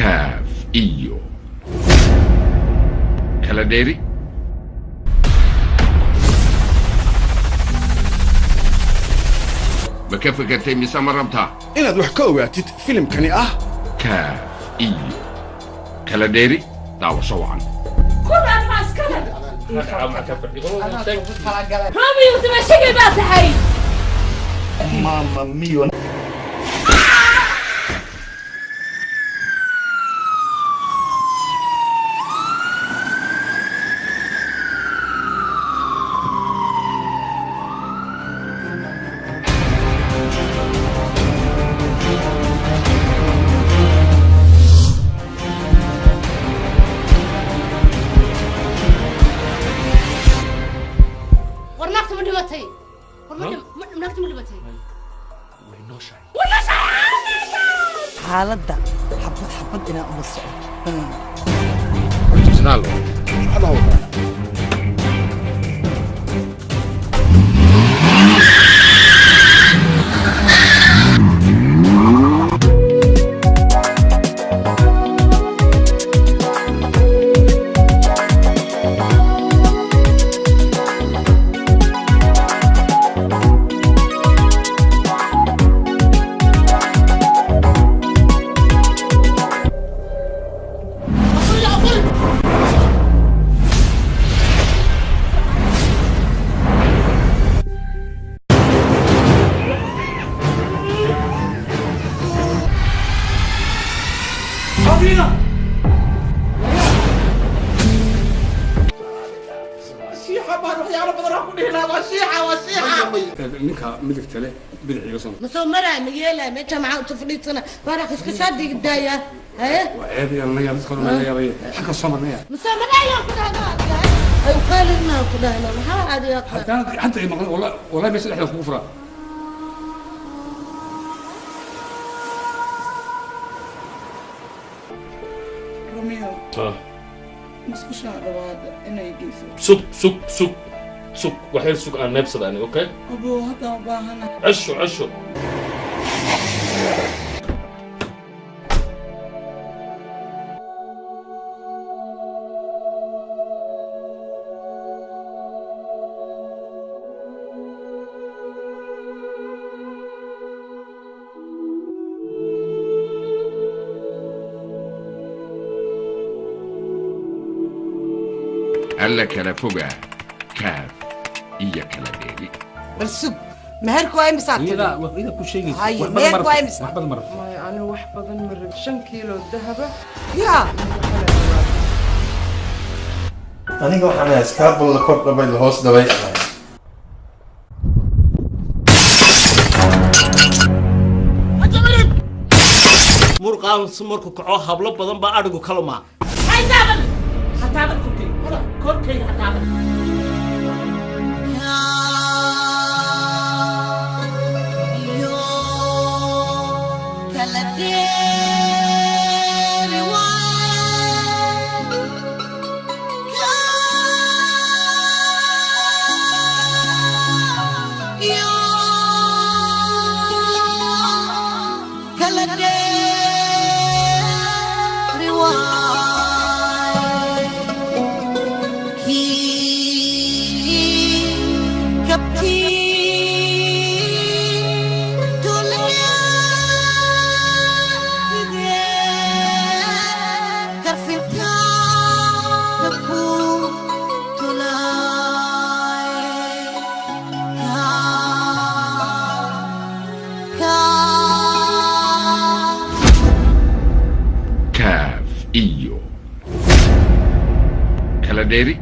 Kaaf iyo Kala Dheeri. Ma ka fekertay mise ma rabtaa inaad wax ka ogaatid filimkani ah? Kaaf iyo Kala Dheeri, daawasho wacan. Romeo, dimashigay baa tahay. Mamma mia. War, naagta ma dhimatay? War, naagta ma dhimatay? Way nooshahay. Xaaladda xabad xabad inaan ula socdo. Original. Ninka midigta leh, bidix iga soo. Ma soo maraa, ma yeelaa? Meesha maxaa uta fadhiisana? Baarax iska saa digdaaya haye. Waa ceeb iyo la yaab, dadka dhan la yaabay, xagga soo marnaya. Ma soo maraayo ku dhahna, ay qaalina ku dhahna, maxaa adiga? Haddaan hadda ay maqlan, wallahi wallahi meesha dhexda kugu furaa. Romeo, musqushaa dhawaada inay geyso. Sug, sug, sug, sug, waxyar sug, aan neebsada ani, okay? Abuu, haddaan u baahana. Cesho, cesho. Alla kala fogaa, Kaaf iyo Kala Dheeri. Bal sug, meherku waa imisaa tiri? Iyada ku sheegaysa. Haye, wax badan meherku ma waa rabto. imisa? Wax badan ma rabto. Maya, anigu wax badan ma rab, 5 kiilo dahaba. Yaa. Aniga waxaan ahay iskaabul la kor dhabay, la hoos dhabay. Murqaan markuu kaco, hablo badan baa adhigu kalumaa. Hay taaban, ha taaban korkeyga, korkeyga ha taaban. Kaaf iyo Kala Dheeri.